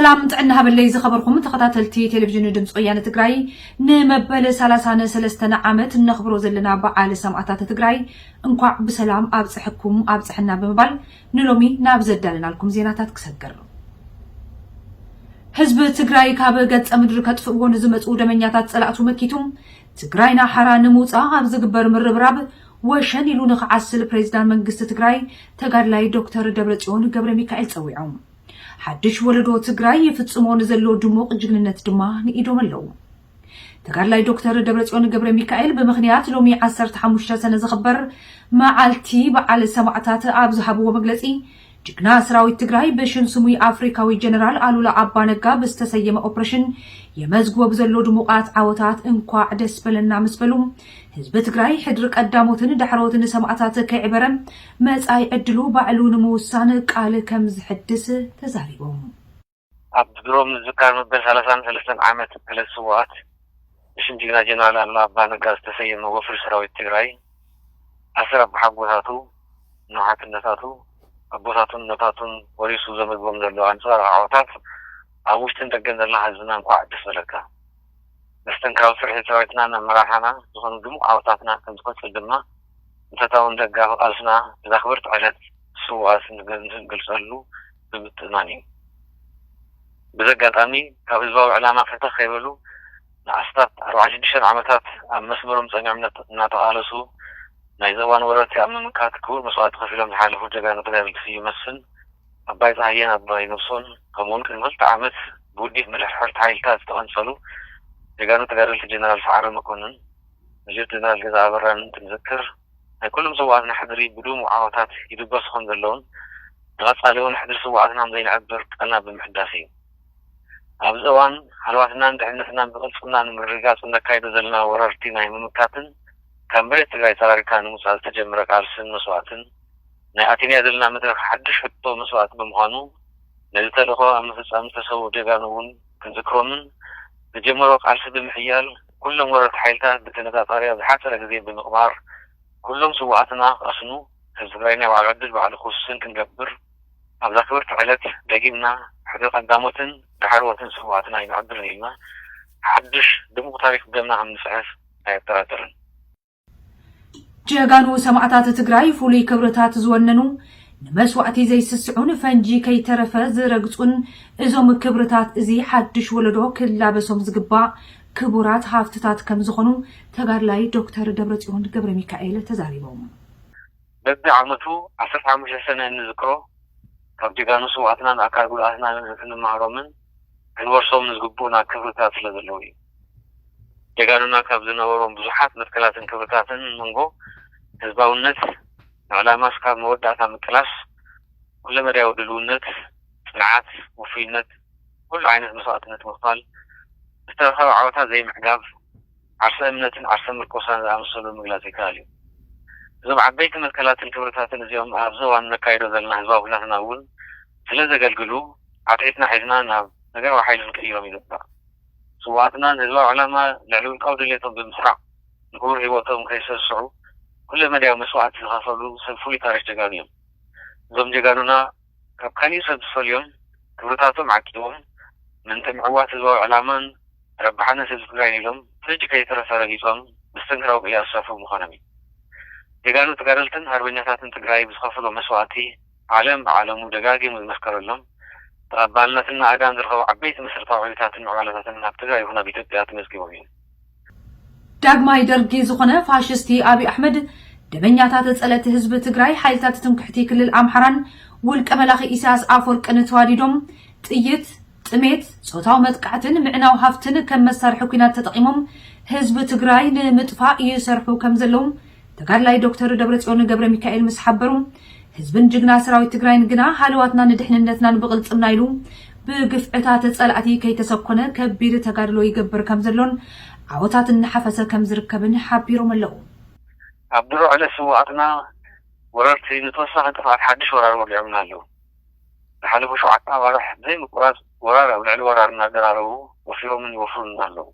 ሰላም ጥዕና ሃበለይ ዝኸበርኩም ተኸታተልቲ ቴሌቪዥን ድምፂ ወያነ ትግራይ፣ ንመበል ሰላሳን ሰለስተን ዓመት እነኽብሮ ዘለና በዓል ሰማእታት ትግራይ እንኳዕ ብሰላም ኣብፀሐኩም ኣብፀሐና ብምባል ንሎሚ ናብ ዘዳለናልኩም ዜናታት ክሰግር። ህዝቢ ትግራይ ካብ ገፀ ምድሪ ከጥፍእዎ ንዝመፁ ደመኛታት ፀላእቱ መኪቱ፣ ትግራይ ናብ ሓራ ንምውፃእ ኣብ ዝግበር ምርብራብ ወሸን ኢሉ ንክዓስል ፕሬዚዳንት መንግስቲ ትግራይ ተጋድላይ ዶክተር ደብረፅዮን ገብረ ሚካኤል ፀዊዖም። ሓድሽ ወለዶ ትግራይ ይፍፅሞ ንዘሎ ድሙቕ ጅግንነት ድማ ንኢዶም ኣለዉ። ተጋድላይ ዶክተር ደብረፅዮን ገብረ ሚካኤል ብምኽንያት ሎሚ ዓሰርተ ሓሙሽተ ሰነ ዝኽበር መዓልቲ በዓል ሰማዕታት ኣብ ዝሃብዎ መግለፂ፣ ጅግና ሰራዊት ትግራይ ብሽም ስሙይ ኣፍሪካዊ ጀነራል ኣሉላ ኣባ ነጋ ብዝተሰየመ ኦፕሬሽን የመዝግቦ ብዘሎ ድሙቓት ዓወታት እንኳዕ ደስ በለና ምስ በሉ፣ ህዝቢ ትግራይ ሕድሪ ቀዳሞትን ዳሕሮትን ሰማእታት ከይዕበረ መጻኢ ዕድሉ ባዕሉ ንምውሳን ቃል ከም ዝሕድስ ተዛሪቦም። ኣብ ድሮ ምዝካር መበል ሰላሳን ሰለስተን ዓመት ዕለት ስውኣት ብሽም ጅግና ጀነራል ኣሉላ ኣባ ነጋ ዝተሰየመ ወፍሪ ሰራዊት ትግራይ ኣሰር ኣቦሓጎታቱ፣ ንውሓትነታቱ፣ ኣቦታቱን እኖታቱን ወሪሱ ዘመዝግቦም ዘሎ ኣንፃር ዓወታት ኣብ ውሽጥን ደገን ዘላ ህዝብና እንኳዕ ደስ በለካ። መስተንክራዊ ስርሒት ሰራዊትናን ኣመራርሓና ዝኾኑ ድሙቕ ዓወታትና ከም ዝቐፅል ድማ ምተታውን ደጋፊ ቃልስና እዛ ክብርቲ ዕለት ስውኣት ንገልፀሉ ብምትእምማን እዩ። በዚ ኣጋጣሚ ካብ ህዝባዊ ዕላማ ፈተኽ ከይበሉ ንኣስታት ኣርባዓን ሽዱሽተን ዓመታት ኣብ መስመሮም ፀኒዖም እናተቓለሱ ናይዚ እዋን ወረርቲ ኣብ ምምካት ክቡር መስዋእቲ ከፊሎም ዝሓለፉ ጀጋኑ ተጋደልቲ ስዩም መስፍን፣ ኣባይ ፀሃየን ኣባይ ነብሶን ከምኡውን ቅድሚ ክልተ ዓመት ብውዲት ምልሕልሕርቲ ሓይልታት ዝተቐንፀሉ ጀጋኑ ተጋደልቲ ጀነራል ሰዓረ መኮንን፣ መጀር ጀነራል ገዛ ኣበራን እንትንዝክር ናይ ኩሎም ስውኣትና ሕድሪ ብድሙቕ ዓወታት ይድበሱ ከም ዘለውን ንቐፃሊ እውን ሕድሪ ስውኣትና ዘይንዕብር ቃልና ብምሕዳስ እዩ። ኣብዚ እዋን ሃለዋትናን ድሕነትናን ብቕልፅምና ንምርግጋፅ እነካይዶ ዘለና ወረርቲ ናይ ምምካትን ካብ መሬት ትግራይ ፀራሪግካ ንምውፃእ ዝተጀመረ ቃልስን መስዋእትን ናይ ኣቲንያ ዘለና መድረኽ ሓድሽ ሕቶ መስዋእቲ ብምዃኑ ነዚ ተልእኾ ኣብ ምፍፃም ዝተሰውኡ ጀጋኑ እውን ክንዝክሮምን ዝጀመሮ ቃልሲ ብምሕያል ኩሎም ወረርቲ ሓይልታት ብተነፃፃሪ ኣብ ዝሓፀረ ግዜ ብምቕባር ኩሎም ስውኣትና ክቐስኑ ህዝቢ ትግራይ ናይ ባዕሉ ዕድል ባዕሉ ክውስን ክንገብር ኣብዛ ክብርቲ ዕለት ደጊምና ሕድሪ ቀዳሞትን ዳሕረዎትን ስውኣትና ኣይንዕብርን ኢልና ሓድሽ ድሙቕ ታሪክ ብደምና ከም ንፅሕፍ ኣየጠራጥርን። ጀጋኑ ሰማእታት ትግራይ ፍሉይ ክብርታት ዝወነኑ ንመስዋእቲ ዘይስስዑን ፈንጂ ከይተረፈ ዝረግፁን እዞም ክብርታት እዚ ሓድሽ ወለዶ ክላበሶም ዝግባእ ክቡራት ሃፍትታት ከም ዝኾኑ ተጋድላይ ዶክተር ደብረፅዮን ገብረ ሚካኤል ተዛሪቦም። በቢ ዓመቱ ዓሰርተ ሓሙሽተ ሰነ እንዝክሮ ካብ ጀጋኑ ስውኣትናን ኣካል ጉድኣትናን ክንመሃሮምን ክንወርሶምን ዝግቡእና ክብርታት ስለ ዘለዉ እዩ። ጀጋኑና ካብ ዝነበሮም ብዙሓት መትከላትን ክብርታትን መንጎ ህዝባውነት፣ ንዕላማ እስካብ መወዳእታ ምቅላስ፣ ኩለመዳያዊ ድልውነት፣ ፅንዓት፣ ውፉይነት፣ ኩሉ ዓይነት መስዋእትነት ምኽፋል፣ ዝተረኸበ ዓወታት ዘይምዕጋብ፣ ዓርሰ እምነትን ዓርሰ ምርኮሳን ዝኣመሰሉ ምግላፅ ይከኣል እዩ። እዞም ዓበይቲ መትከላትን ክብርታትን እዚኦም ኣብዚ እዋን ነካይዶ ዘለና ህዝባዊ ኩናትና እውን ስለ ዘገልግሉ ዓትዒትና ሒዝና ናብ ነገራዊ ሓይሊ ክንቅይሮም ይግባእ። ስውኣትና ንህዝባዊ ዕላማ ልዕሊ ውልቃዊ ድሌቶም ብምስራዕ ንክቡር ህይወቶም ከይሰስዑ ኩለመዳያዊ መስዋእቲ ዝኸፈሉ ሰብ ፍሉይ ታሪክ ጀጋኑ እዮም። እዞም ጀጋኑና ካብ ካሊእ ሰብ ዝፈልዮም ክብርታቶም ዓቂቦም ምእንቲ ምዕዋት ህዝባዊ ዕላማን ረብሓነት ህዝቢ ትግራይን ኢሎም ፍርጂ ከይተረፈ ረጊፆም መስተንክራዊ ቅያ ዝሰፍሩ ምዃኖም እዩ። ጀጋኑ ተጋደልትን ሃርበኛታትን ትግራይ ብዝኸፍሎ መስዋእቲ ዓለም ብዓለሙ ደጋጊሙ ዝመስከረሎም ተቐባልነትን ናእዳን ዝረኸቡ ዓበይቲ መሰረታዊ ዕብዮታትን ምዕባለታትን ኣብ ትግራይ ይኹን ኣብ ኢትዮጵያ ተመዝጊቦም እዮም። ዳግማይ ደርጊ ዝኾነ ፋሽስቲ ኣብይ ኣሕመድ ደመኛታት ጸለእቲ ህዝቢ ትግራይ ሓይልታት ትምክሕቲ ክልል ኣምሓራን ውልቀ መላኺ ኢሳያስ ኣፈወርቅን ተዋዲዶም ጥይት፣ ጥሜት፣ ጾታዊ መጥቃዕትን ምዕናው ሃፍትን ከም መሳርሒ ኲናት ተጠቒሞም ህዝቢ ትግራይ ንምጥፋእ ይሰርሑ ከም ዘለዉ ተጋድላይ ዶክተር ደብረጽዮን ገብረ ሚካኤል ምስ ሓበሩ፣ ህዝብን ጅግና ሰራዊት ትግራይን ግና ሃለዋትና ንድሕንነትናን ብቕልጽምና ኢሉ ብግፍዕታት ጸላእቲ ከይተሰኮነ ከቢድ ተጋድሎ ይገብር ከም ዘሎን ዓወታት እናሓፈሰ ከም ዝርከብን ሓቢሮም ኣለዉ። ኣብ ድሮ ዕለት ስውኣትና ወረርቲ ንተወሳኺ ጥፍኣት ሓድሽ ወራር ወሊዖምና ኣለዉ። ዝሓለፉ ሸውዓተ ኣዋርሕ ብዘይ ምቁራፅ ወራር ኣብ ልዕሊ ወራር እናደራረቡ ወፊሮምን ይወፍሩን ኣለዉ።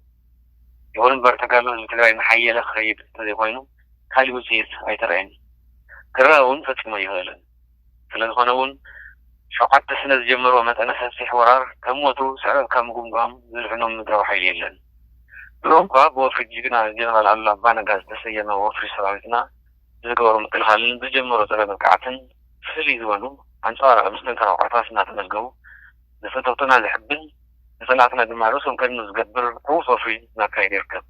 ይኹን እምበር ተጋድሎ ህዝቢ ትግራይ እናሓየለ ክኸይድ እንተዘይኮይኑ ካሊእ ውፅኢት ኣይተረኣየን። ክረኣ እውን ፈፂሙ ኣይኽእልን። ስለዝኾነ እውን ሸውዓተ ሰነ ዝጀመርዎ መጠነ ሰፊሕ ወራር ከም ሞቱ ስዕረት ካብ ምጉምጓም ዝድሕኖም ምድራዊ ሓይሊ የለን። ብሎ እኳ ብወፍሪ ጅግና ጀነራል ኣሉላ ኣባነጋ ዝተሰየመ ወፍሪ ሰራዊትና ብዝገበሮ ምክልኻልን ብዝጀመሮ ጸረ መጥቃዕትን ፍልይ ዝበሉ ኣንጻራዊ ምስትንካር ኣውዓታት እናተመዝገቡ ንፈተውትና ዘሕብን ንጸላእትና ድማ ርእሶም ከድኑ ዝገብር ዕዉት ወፍሪ እናካየደ ይርከብ።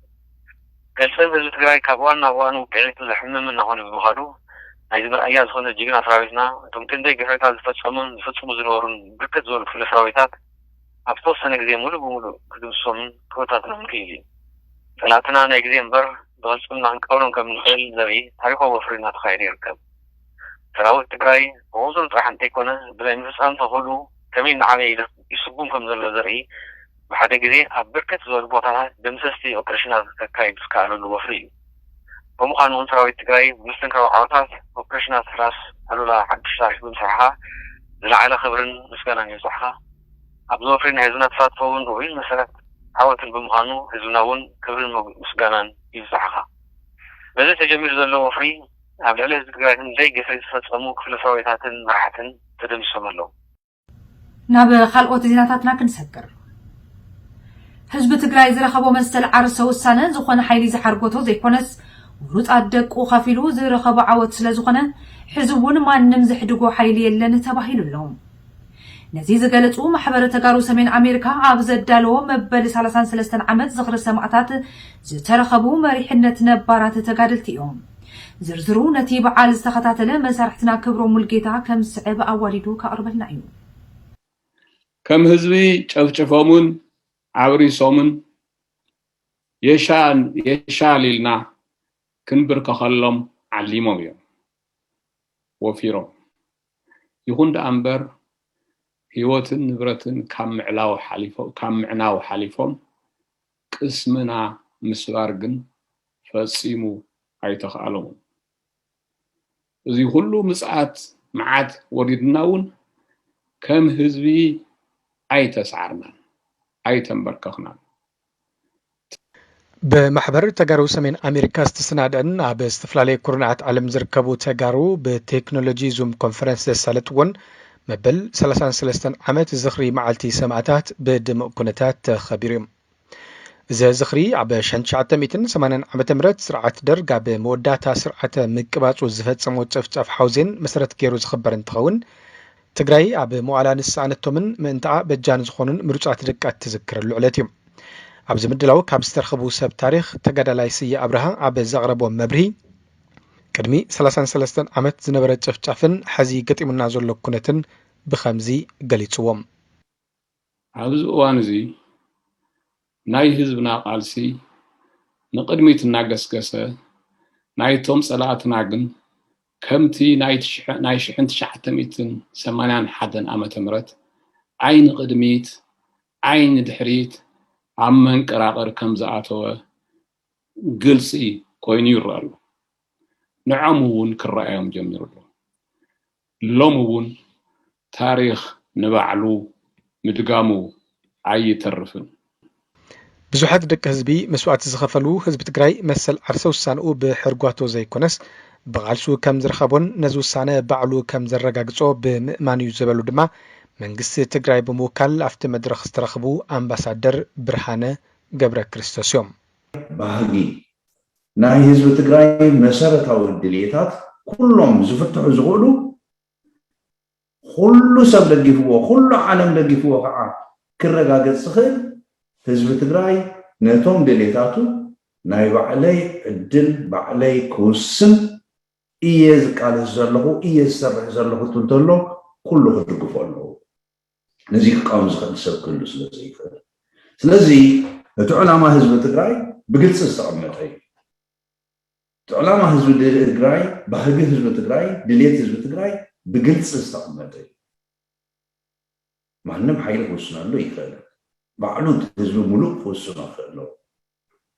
ገልጸን ህዝቢ ትግራይ ካብ እዋን ናብ እዋኑ ቅዒቱ ዘሕምም እናኾነ ብምኻዱ ናይዚ መርኣያ ዝኾነ ጅግና ሰራዊትና እቶም ክንደይ ግፍዕታት ዝፈጸሙን ዝፍጽሙ ዝነበሩን ብርክት ዝበሉ ክፍለ ሰራዊታት ኣብ ዝተወሰነ ግዜ ሙሉእ ብሙሉእ ክድምስሶምን ክበታትኖምን ክኢሉ እዩ። ጸላእትና ናይ ግዜ እምበር ብቕልጽምና ክንቀብሮም ከም ንኽእል ዘርኢ ታሪኻዊ ወፍሪ እናተኻየደ ይርከብ። ሰራዊት ትግራይ ብቑጽሪ ጥራሕ እንተይኮነ ብናይ ምፍጻም ተኽእልኡ ከመይ እናዓበየ ይስጉም ከም ዘሎ ዘርኢ ብሓደ ግዜ ኣብ ብርክት ዝበሉ ቦታታት ደምሰስቲ ኦፕሬሽናት ከካይድ ዝከኣለሉ ወፍሪ እዩ። ብምዃኑ እውን ሰራዊት ትግራይ ብምስትንካራዊ ዓወታት ኦፕሬሽናት ራስ ኣሉላ ሓድሽ ታሪኽ ብምስራሕኻ ዝለዓለ ክብርን ምስጋናን ይብጻሕኻ። ኣብዚ ወፍሪ ናይ ህዝብና ተሳትፎ እውን ርኡይን መሰረት ዓወትን ብምዃኑ ህዝብና እውን ክብርን ምስጋናን ይብጻሕኻ። በዚ ተጀሚሩ ዘሎ ወፍሪ ኣብ ልዕሊ ህዝቢ ትግራይ ክንደይ ግፍዒ ዝፈጸሙ ክፍለ ሰራዊታትን መራሕትን ተደምሲሶም ኣለዉ። ናብ ካልኦት ዜናታትና ክንሰግር። ህዝቢ ትግራይ ዝረኸቦ መሰል ዓርሰ ውሳነ ዝኾነ ሓይሊ ዝሓርጎቶ ዘይኮነስ ምሩፃት ደቁ ከፊሉ ዝረኸቦ ዓወት ስለ ዝኾነ ሕዚ እውን ማንም ዘሕድጎ ሓይሊ የለን ተባሂሉ ኣሎ። ነዚ ዝገለፁ ማሕበረ ተጋሩ ሰሜን ኣሜሪካ ኣብ ዘዳለዎ መበል ሰላሳን ሰለስተን ዓመት ዝኽሪ ሰማእታት ዝተረኸቡ መሪሕነት ነባራት ተጋደልቲ እዮም። ዝርዝሩ ነቲ በዓል ዝተኸታተለ መሳርሕትና ክብሮም ሙልጌታ ከም ዝስዕብ ኣዋዲዱ ከቕርበልና እዩ። ከም ህዝቢ ጨፍጭፎምን ኣብሪሶምን የሻን የሻል ኢልና ክንብርከኸሎም ዓሊሞም እዮም ወፊሮም። ይኹን ደኣ እምበር ህይወትን ንብረትን ካብ ምዕላው ሓሊፎ- ካብ ምዕናው ሓሊፎም ቅስምና ምስባር ግን ፈጺሙ ኣይተኽኣሎምን። እዚ ኩሉ ምጽኣት መዓት ወሪድና እውን ከም ህዝቢ ኣይተስዓርናን ኣይተንበርከኽናን። ብማሕበር ተጋሩ ሰሜን ኣሜሪካ ዝተሰናደአን ኣብ ዝተፈላለየ ኩርናዓት ዓለም ዝርከቡ ተጋሩ ብቴክኖሎጂ ዙም ኮንፈረንስ ዘሳለጥዎን መበል ሰላሳን ሰለስተን ዓመት ዝኽሪ መዓልቲ ሰማእታት ብድሙቕ ኩነታት ተኸቢሩ እዩ። እዚ ዝኽሪ ኣብ ሸንትሽዓተ ሚእትን ሰማንያን ዓመተ ምህረት ስርዓት ደርግ ኣብ መወዳእታ ስርዓተ ምቅባጹ ዝፈጸሞ ጨፍጫፍ ሓውዜን መሰረት ገይሩ ዝኽበር እንትኸውን ትግራይ ኣብ መዋእላ ንዝሰኣነቶምን ምእንታኣ በጃ ንዝኾኑን ምሩጻት ደቃ እትዝክረሉ ዕለት እዩ። ኣብዚ ምድላው ካብ ዝተረኸቡ ሰብ ታሪኽ ተጋዳላይ ስየ ኣብርሃ ኣብ ዘቕረቦ መብርሂ ቅድሚ ሰላሳን ሰለስተን ዓመት ዝነበረ ጨፍጫፍን ሐዚ ገጢሙና ዘሎ ኩነትን ብኸምዚ ገሊጽዎም። ኣብዚ እዋን እዚ ናይ ህዝብና ቃልሲ ንቕድሚት እናገስገሰ ናይቶም ጸላእትና ግን ከምቲ ናይ ሽሕን ትሽዓተ ሚእትን ሰማንያን ሓደን ዓመተ ምህረት ዓይኒ ቅድሚት ዓይኒ ድሕሪት ኣብ መንቀራቐር ከም ዝኣተወ ግልፂ ኮይኑ ይረኣ ኣሎ። ንዖም እውን ክረኣዮም ጀሚሩ ኣሎ። ሎም እውን ታሪኽ ንባዕሉ ምድጋሙ ኣይተርፍን። ብዙሓት ደቂ ህዝቢ መስዋእቲ ዝኸፈሉ ህዝቢ ትግራይ መሰል ዓርሰ ውሳንኡ ብሕርጓቶ ዘይኮነስ ብቓልሱ ከም ዝረኸቦን ነዚ ውሳነ ባዕሉ ከም ዘረጋግጾ ብምእማን እዩ ዝበሉ ድማ መንግስቲ ትግራይ ብምውካል ኣብቲ መድረኽ ዝተረኽቡ ኣምባሳደር ብርሃነ ገብረ ክርስቶስ እዮም። ባህጊ ናይ ህዝቢ ትግራይ መሰረታዊ ድልየታት ኩሎም ዝፍትሑ ዝኽእሉ ኩሉ ሰብ ደጊፍዎ ኩሉ ዓለም ደጊፍዎ ከዓ ክረጋገፅ ዝኽእል ህዝቢ ትግራይ ነቶም ድልየታቱ ናይ ባዕለይ ዕድል ባዕለይ ክውስን እየ ዝቃለስ ዘለኹ እየ ዝሰርሕ ዘለኹ እንተሎ ኩሉ ክድግፎ ኣለዎ። ነዚ ክቃወም ዝኽእል ሰብ ክህሉ ስለ ዘይኽእል ስለዚ እቲ ዕላማ ህዝቢ ትግራይ ብግልፂ ዝተቐመጠ እዩ። እቲ ዕላማ ህዝቢ ትግራይ ባህጊ ህዝቢ ትግራይ ድሌት ህዝቢ ትግራይ ብግልፂ ዝተቐመጠ እዩ። ማንም ሓይሊ ክውስነሉ ይኽእል ባዕሉ ህዝቢ ሙሉእ ክውስኖ ይኽእል ኣለዎ።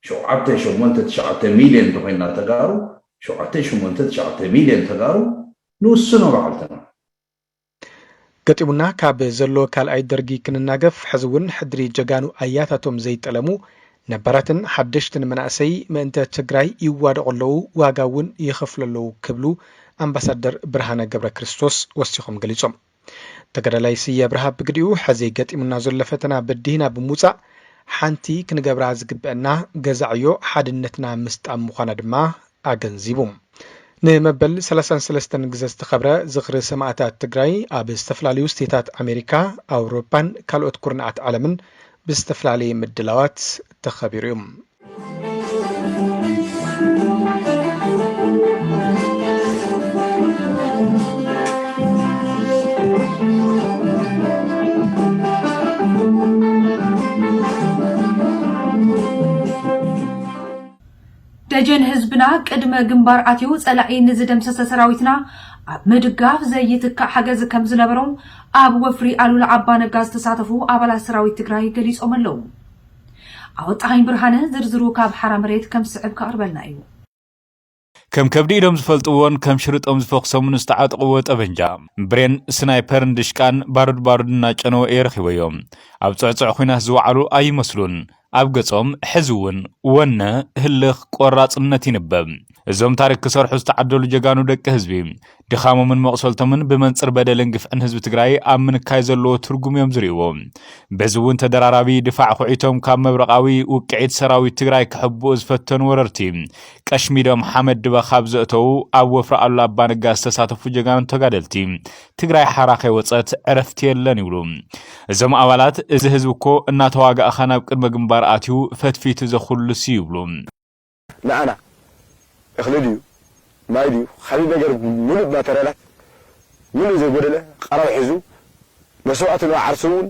ሸውዓተ ሸሞንተ ትሽዓተ ሚልዮን እንተኮይና ተጋሩ ሸውዓተ ሸሞንተ ትሽዓተ ሚልዮን ተጋሩ ንውስኖ ባዕልትና። ገጢሙና ካብ ዘሎ ካልኣይ ደርጊ ክንናገፍ ሕዚ እውን ሕድሪ ጀጋኑ ኣያታቶም ዘይጠለሙ ነባራትን ሓደሽትን መናእሰይ ምእንተ ትግራይ ይዋደቑ ኣለዉ ዋጋ እውን ይኸፍሉ ኣለዉ ክብሉ ኣምባሳደር ብርሃነ ገብረ ክርስቶስ ወሲኾም ገሊጾም። ተጋዳላይ ስየ ኣብርሃ ብግዲኡ፣ ሕዚ ገጢሙና ዘሎ ፈተና በዲህና ብምውጻእ፣ ሓንቲ ክንገብራ ዝግበአና ገዛ ዕዮ ሓድነትና ምስጣም ምዃና ድማ ኣገንዚቡ። ንመበል ሰላሳን ሰለስተን ግዘ ዝተኸብረ ዝኽሪ ሰማእታት ትግራይ ኣብ ዝተፈላለዩ ስቴታት ኣሜሪካ፣ ኣውሮፓን ካልኦት ኩርናዓት ዓለምን ብዝተፈላለየ ምድላዋት ተኸቢሩ እዩ። ደጀን ህዝብና ቅድመ ግንባር ኣትዩ ጸላኢ ንዝደምሰሰ ሰራዊትና ኣብ ምድጋፍ ዘይትካእ ሓገዝ ከም ዝነበሮም ኣብ ወፍሪ ኣሉላ ኣባ ነጋ ዝተሳተፉ ኣባላት ሰራዊት ትግራይ ገሊጾም ኣለዉ። ኣወጣሃኝ ብርሃነ ዝርዝሩ ካብ ሓራ መሬት ከም ዝስዕብ ከቕርበልና እዩ። ከም ከብዲ ኢዶም ዝፈልጥዎን ከም ሽርጦም ዝፈኽሶምን ዝተዓጠቕዎ ጠበንጃ፣ ብሬን፣ ስናይፐርን ድሽቃን ባሩድ ባሩድ እናጨነወ እየ ረኺበዮ። ኣብ ጽዕጽዕ ኹናት ዝወዓሉ ኣይመስሉን። ኣብ ገጾም ሕዚ እውን ወነ፣ ህልኽ፣ ቆራጽነት ይንበብ። እዞም ታሪክ ክሰርሑ ዝተዓደሉ ጀጋኑ ደቂ ህዝቢ፣ ድኻሞምን መቑሰልቶምን ብመንጽር በደልን ግፍዕን ህዝቢ ትግራይ ኣብ ምንካይ ዘለዎ ትርጉም እዮም ዝርእይዎ። በዚ እውን ተደራራቢ ድፋዕ ኩዒቶም ካብ መብረቓዊ ውቅዒት ሰራዊት ትግራይ ክሕብኡ ዝፈተኑ ወረርቲ ቀሽሚዶም ሓመድ ድበ ካብ ዘእተዉ ኣብ ወፍሪ ኣሉላ ኣባነጋ ዝተሳተፉ ጀጋኑ ተጋደልቲ ትግራይ ሓራ ከይወፀት ዕረፍቲ የለን ይብሉ። እዞም ኣባላት እዚ ህዝቢ እኮ እናተዋጋእኻ ናብ ቅድመ ግንባር ኣትዩ ፈትፊቱ ዘኹልስ እዩ ይብሉ። ንኣና እኽሊ ድዩ ማይ ድዩ ካሊእ ነገር ሙሉእ ማተርያላት ሙሉእ ዘይጎደለ ቐረብ ሒዙ መስዋእቲ ንዓርሱ እውን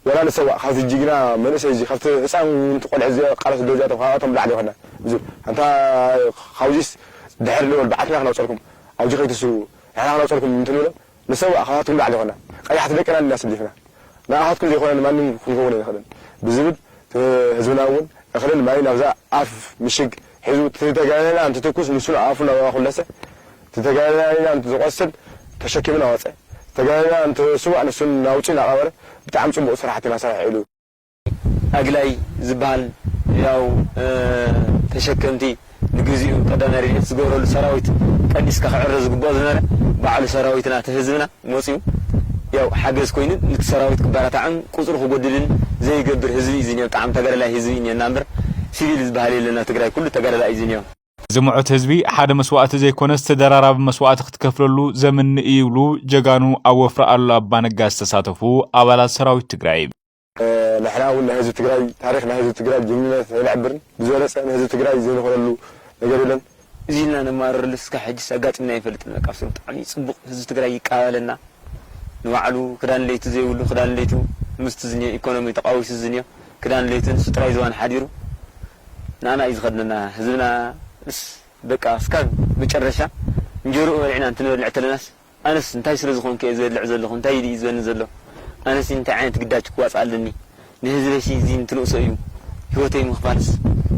ወላ ንሰዋእ ካብቲ ጅግና መንእሰይ እዚ ካብቲ ህፃን ቆልዕ እዚ ቃለስ ዶ እዚኣቶም ካብኣቶም ላዕሊ ይኾና ዝብል ኣንታ ካብዚስ ድሕሪ ንበል ባዕልና ክነውፀልኩም ኣብዚ ከይትስዉ ንሕና ክነውፀልኩም እንትንብሎም ንሰዋእ ካብኣቶም ላዕሊ ይኾና ቀያሕቲ ደቅና ኢና ስሊፍና ንኣኻትኩም ዘይኮነ ንማንም ክንከውን ኣይንኽእልን ብዝብል ህዝብና እውን እኽልን ማይን ኣብዛ ኣፍ ምሽግ ሒዙ ተጋደልና እንትትኩስ ንሱ ንኣፉ እናበባ ኩለሰ ተጋደልና ኢና እንትዝቆስል ተሸኪሙ እናወፀ ተጋደልና እንትስዋእ ንሱ ናውፂ እናቐበረ ብጣዕሚ ፅቡቕ ስራሕቲ እናሰርሐ ኢሉ ኣግላይ ዝበሃል ያው ተሸከምቲ ንግዚኡ ቀዳማይ ረድኤት ዝገብረሉ ሰራዊት ቀኒስካ ክዕረ ዝግብኦ ዝነበረ ባዕሉ ሰራዊትና እቲ ህዝብና መፅዩ ያው ሓገዝ ኮይኑ ንቲ ሰራዊት ክበራታዕን ቁፅሩ ክጎድልን ዘይገብር ህዝቢ እዩ ዝኒኦ። ብጣዕሚ ተጋዳላይ ህዝቢ እዩ እኒኦና እምበር ሲቪል ዝበሃል የለን ኣብ ትግራይ ኩሉ ተጋዳላይ እዩ ዝኒኦ። እዚ ምዑት ህዝቢ ሓደ መስዋእቲ ዘይኮነስ ተደራራቢ መስዋእቲ ክትከፍለሉ ዘምኒ እዩ ይብሉ ጀጋኑ ኣብ ወፍሪ ኣሉላ ኣባነጋ ዝተሳተፉ ኣባላት ሰራዊት ትግራይ። ንሕና እውን ናይ ህዝቢ ትግራይ ታሪክ ናይ ህዝቢ ትግራይ ጅግንነት ኣይንዕብርን ብዝበለፀ ንህዝቢ ትግራይ ዘይንኾነሉ ነገር የለን። እዚ ኢልና ነማርረሉ እስካብ ሕጂስ ኣጋጢምና ኣይፈልጥን በቃ ብስሩ ብጣዕሚ እዩ ፅቡቕ ህዝቢ ትግራይ ይቀባበለና ንባዕሉ ክዳን ለይቲ ዘይብሉ ክዳን ለይቱ ምስቲ ዝኒኦ ኢኮኖሚ ተቃዊሱ ዝኒኦ ክዳን ለይቱ ንሱ ጥራይ ዝባን ሓዲሩ ንኣና እዩ ዝኸድነና ህዝብና ስ በቃ እስካብ መጨረሻ እንጀርኡ በሊዕና እንትንበልዕ ተለናስ ኣነስ እንታይ ስለ ዝኾንኩ እየ ዝበልዕ ዘለኹ እንታይ ድዩ ዝበኒ ዘሎ ኣነስ እንታይ ዓይነት ግዳጅ ክዋፅእ ኣለኒ ንህዝበሲ እዚ እንትንእሶ እዩ ህይወተይ ምኽፋልስ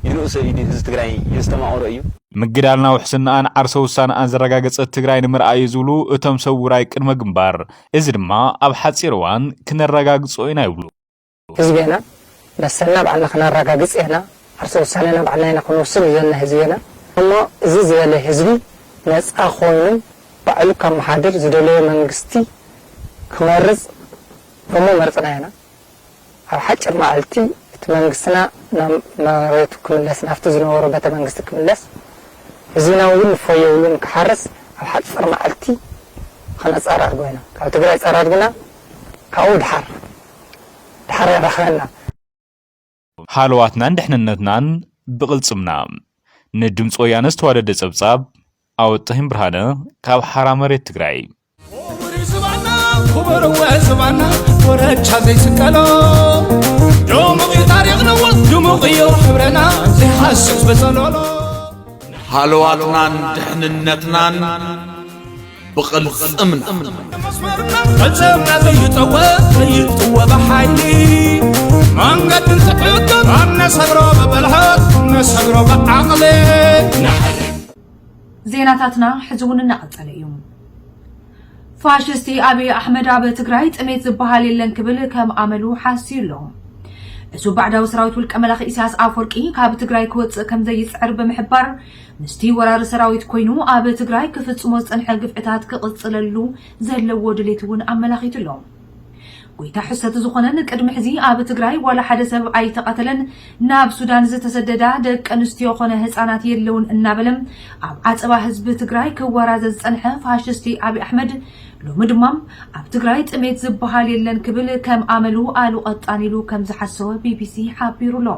ይንእሶ እዩ ህዝቢ ትግራይ የስተማቕሮ እዩ። ምግዳልና ውሕስናኣን ዓርሰ ውሳነኣን ዘረጋገፀት ትግራይ ንምርኣይ እዩ ዝብሉ እቶም ሰብ ውራይ ቅድመ ግንባር፣ እዚ ድማ ኣብ ሓፂር እዋን ክነረጋግፆ ኢና ይብሉ። ህዝቢ ኢና፣ መሰልና ባዕልና ክነረጋግፅ ኢና፣ ዓርሰ ውሳነና ባዕልና ኢና ክንውስን እዩ ዘለና ህዝቢ ኢና። እሞ እዚ ዝበለ ህዝቢ ነፃ ኮይኑ ባዕሉ ከመሓድር ዝደለዮ መንግስቲ ክመርፅ እሞ መርፅና ኢና። ኣብ ሓጭር መዓልቲ እቲ መንግስትና ናብ መሬቱ ክምለስ፣ ናብቲ ዝነበሮ ቤተ መንግስቲ ክምለስ፣ ህዝብና እውን ንፎ የብሉን ክሓርስ ኣብ ሓፂር መዓልቲ ክነፀራርጎ ኢና። ካብ ትግራይ ፀራርግና ካብኡ ድሓር ድሓር የራኽበና። ሃለዋትናን ድሕንነትናን ብቕልፅምና። ንድምፂ ወያነ ዝተዋደደ ፀብፃብ ኣወጣሂም ብርሃነ ካብ ሓራ መሬት ትግራይ። ክቡር ዝባና ክቡር ወ ዝባና ኮረቻ ዘይስቀሎ ድሙቕ እዩ ታሪኽና ድሙቕ እዩ ሕብረና ዘይሃስስ በጸሎሎ ሃለዋትናን ድሕንነትናን ብቕልፅምና ዕፅምና ዘይጠወ ዘይጥወ ብሓይሊ መንገዲ እንትዕቅብ ኣነሰግሮ ብብልሓት ነሰግሮ ብዓቕሊ ዜናታትና ሕዚ እውን እናቐጸለ እዩ። ፋሽስቲ ኣብይ ኣሕመድ ኣብ ትግራይ ጥሜት ዝበሃል የለን ክብል ከም ኣመሉ ሓስዩ ኣሎ። ዕሱብ ባዕዳዊ ሰራዊት ውልቀ መላኺ ኢሳያስ ኣፈወርቂ ካብ ትግራይ ክወፅእ ከም ዘይፅዕር ብምሕባር፣ ምስቲ ወራሪ ሰራዊት ኮይኑ ኣብ ትግራይ ክፍፅሞ ዝፀንሐ ግፍዕታት ክቕፅለሉ ዘለዎ ድሌት እውን ኣመላኺቱ ኣሎ። ጎይታ ሕሰት ዝኾነን ቅድሚ ሕዚ ኣብ ትግራይ ዋላ ሓደ ሰብ ኣይተቐተለን፣ ናብ ሱዳን ዝተሰደዳ ደቂ ኣንስትዮ ኾነ ህፃናት የለውን እናበለ ኣብ ዓፀባ ህዝቢ ትግራይ ክወራዘ ዝፀንሐ ፋሽስቲ ኣብይ ኣሕመድ፣ ሎሚ ድማ ኣብ ትግራይ ጥሜት ዝበሃል የለን ክብል ከም ኣመሉ ኣሉ ቀጣን ኢሉ ከም ዝሓሰወ ቢቢሲ ሓቢሩ ኣሎ።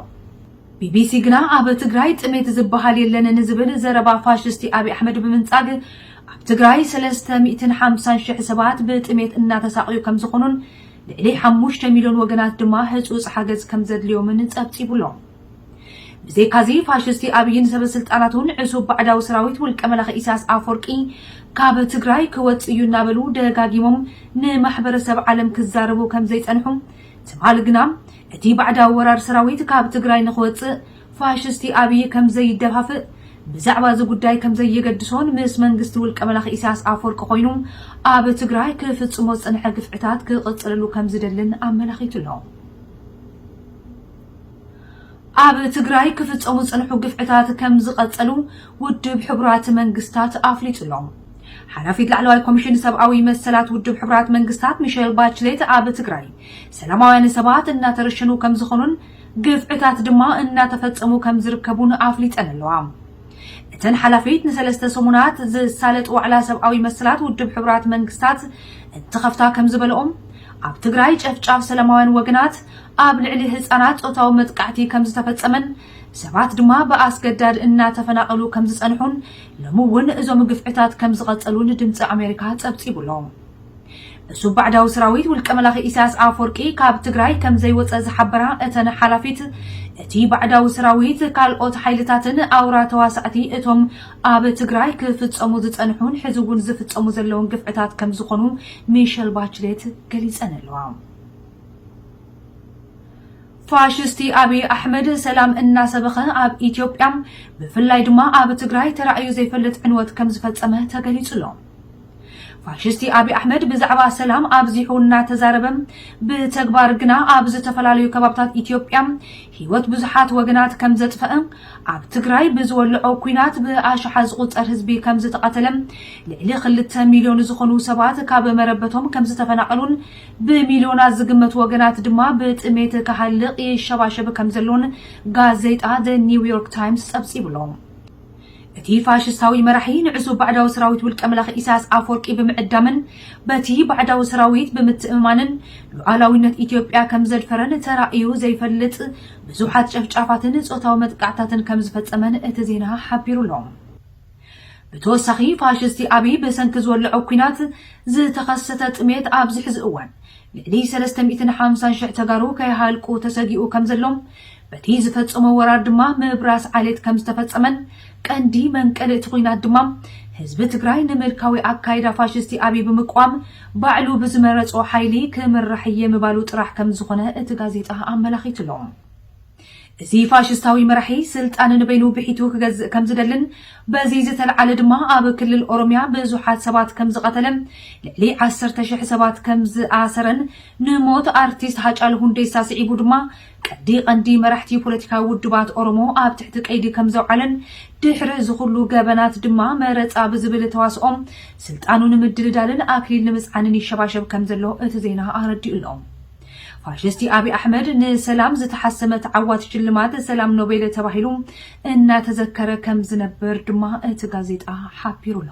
ቢቢሲ ግና ኣብ ትግራይ ጥሜት ዝበሃል የለን ንዝብል ዘረባ ፋሽስቲ ኣብይ ኣሕመድ ብምንጻግ፣ ኣብ ትግራይ ሰለስተ ሚእትን ሓምሳን ሽሕ ሰባት ብጥሜት እናተሳቕዩ ከም ዝኾኑን ልዕሊ ሓሙሽተ ሚልዮን ወገናት ድማ ህጹጽ ሓገዝ ከም ዘድልዮምን ጸብጺቡ ኣሎ። ብዘይካዚ ፋሽስቲ ኣብይን ሰበ ስልጣናቱን ዕሱብ ባዕዳዊ ሰራዊት ውልቀ መላኺ ኢሳያስ ኣፈወርቂ ካብ ትግራይ ክወጽእ እዩ እናበሉ ደጋጊሞም ንማሕበረሰብ ዓለም ክዛረቡ ከም ዘይጸንሑ፣ ትማሊ ግና እቲ ባዕዳዊ ወራር ሰራዊት ካብ ትግራይ ንክወፅእ ፋሽስቲ ኣብይ ከም ዘይደፋፍእ፣ ብዛዕባ እዚ ጉዳይ ከም ዘየገድሶን ምስ መንግስቲ ውልቀ መላኺ ኢሳያስ ኣፈወርቂ ኮይኑ ኣብ ትግራይ ክፍፅሞ ዝፀንሐ ግፍዕታት ክቕፅለሉ ከም ዝደልን ኣመላኺቱ ኣሎ። ኣብ ትግራይ ክፍፀሙ ዝፀንሑ ግፍዕታት ከም ዝቐፀሉ ውድብ ሕቡራት መንግስታት ኣፍሊጡ ኣሎ። ሓላፊት ላዕለዋይ ኮሚሽን ሰብኣዊ መሰላት ውድብ ሕቡራት መንግስታት ሚሸል ባችሌት ኣብ ትግራይ ሰላማውያን ሰባት እናተረሸኑ ከም ዝኾኑን ግፍዕታት ድማ እናተፈጸሙ ከም ዝርከቡን ኣፍሊጠን ኣለዋ። እተን ሓላፊት ንሰለስተ ሰሙናት ዝሳለጥ ዋዕላ ሰብኣዊ መሰላት ውድብ ሕቡራት መንግስታት እንትኸፍታ ከም ዝበልኦም፣ ኣብ ትግራይ ጨፍጫፍ ሰላማውያን ወገናት፣ ኣብ ልዕሊ ህፃናት ጾታዊ መጥቃዕቲ ከም ዝተፈጸመን ሰባት ድማ ብኣስገዳድ እናተፈናቐሉ ከም ዝጸንሑን ሎሚ እውን እዞም ግፍዕታት ከም ዝቐጸሉ ንድምፂ ኣሜሪካ ጸብጺቡ ኣሎ። እሱ ባዕዳዊ ሰራዊት ውልቀ መላኺ ኢሳያስ ኣፈወርቂ ካብ ትግራይ ከም ዘይወፀ ዝሓበራ እተን ሓላፊት፣ እቲ ባዕዳዊ ሰራዊት ካልኦት ሓይልታትን ኣውራ ተዋሳእቲ እቶም ኣብ ትግራይ ክፍጸሙ ዝጸንሑን ሕዚ እውን ዝፍጸሙ ዘለውን ግፍዕታት ከም ዝኾኑ ሚሸል ባችሌት ገሊጸን ኣለዋ። ፋሽስቲ ኣብይ ኣሕመድ ሰላም እናሰበኸ ኣብ ኢትዮጵያ ብፍላይ ድማ ኣብ ትግራይ ተራእዩ ዘይፈልጥ ዕንወት ከም ዝፈጸመ ተገሊጹ ኣሎ። ፋሽስቲ ኣብይ ኣሕመድ ብዛዕባ ሰላም ኣብዚሑ እናተዛረበ፣ ብተግባር ግና ኣብ ዝተፈላለዩ ከባብታት ኢትዮጵያ ህይወት ብዙሓት ወገናት ከም ዘጥፈአ፣ ኣብ ትግራይ ብዝወልዖ ኲናት ብኣሽሓት ዝቑጸር ህዝቢ ከም ዝተቐተለ፣ ልዕሊ ክልተ ሚልዮን ዝኾኑ ሰባት ካብ መረበቶም ከም ዝተፈናቐሉን ብሚልዮናት ዝግመቱ ወገናት ድማ ብጥሜት ክሃልቕ ይሸባሸብ ከም ዘሎን ጋዜጣ ዘ ኒውዮርክ ታይምስ ጸብጺቡ ኣሎ። እቲ ፋሽስታዊ መራሒ ንዕሱብ ባዕዳዊ ሰራዊት ውልቀ መላኺ ኢሳያስ ኣፈወርቂ ብምዕዳምን በቲ ባዕዳዊ ሰራዊት ብምትእምማንን ሉዓላዊነት ኢትዮጵያ ከም ዘድፈረን ተራእዩ ዘይፈልጥ ብዙሓት ጨፍጫፋትን ጾታዊ መጥቃዕታትን ከም ዝፈጸመን እቲ ዜና ሓቢሩ ኣሎ። ብተወሳኺ ፋሽስቲ ኣብይ ብሰንኪ ዝወልዖ ኲናት ዝተኸሰተ ጥሜት ኣብዚ ሕዚ እዋን ልዕሊ ሰለስተ ሚእትን ሓምሳን ሽሕ ተጋሩ ከይሃልቁ ተሰጊኡ ከም ዘሎም፣ በቲ ዝፈጸሞ ወራር ድማ ምብራስ ዓሌት ከም ዝተፈጸመን ቀንዲ መንቀሊ እቲ ኲናት ድማ ህዝቢ ትግራይ ንምልካዊ ኣካይዳ ፋሽስቲ ኣብይ ብምቋም ባዕሉ ብዝመረጾ ሓይሊ ክምራሕ እየ ምባሉ ጥራሕ ከም ዝኾነ እቲ ጋዜጣ ኣመላኺቱ ኣሎ። እዚ ፋሽስታዊ መራሒ ስልጣን ንበይኑ ብሒቱ ክገዝእ ከም ዝደልን በዚ ዝተልዓለ ድማ ኣብ ክልል ኦሮምያ ብዙሓት ሰባት ከም ዝቐተለ፣ ልዕሊ ዓሰርተ ሽሕ ሰባት ከም ዝኣሰረን ንሞት ኣርቲስት ሃጫሉ ሁንዴሳ ስዒቡ ድማ ቀዲ ቀንዲ መራሕቲ ፖለቲካዊ ውድባት ኦሮሞ ኣብ ትሕቲ ቀይዲ ከም ዘውዓለን ድሕሪ እዚ ኩሉ ገበናት ድማ መረፃ ብዝብል ተዋስኦ ስልጣኑ ንምድልዳልን ኣክሊል ንምፅዓንን ይሸባሸብ ከም ዘሎ እቲ ዜና ኣረዲኡ ኣሎ። ፋሽስቲ ኣብይ ኣሕመድ ንሰላም ዝተሓሰመ ተዓዋቲ ሽልማት ሰላም ኖቤል ተባሂሉ እናተዘከረ ከም ዝነብር ድማ እቲ ጋዜጣ ሓቢሩ ኣሎ።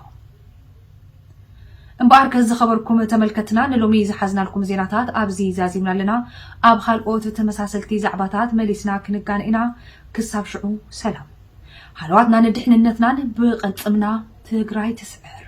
እምበኣርከ ዝኸበርኩም ተመልከትና ንሎሚ ዝሓዝናልኩም ዜናታት ኣብዚ ዛዚምና ኣለና። ኣብ ካልኦት ተመሳሰልቲ ዛዕባታት መሊስና ክንጋነ ኢና። ክሳብ ሽዑ ሰላም። ሃለዋትና ንድሕንነትናን ብቐልጽምና ትግራይ ትስዕር።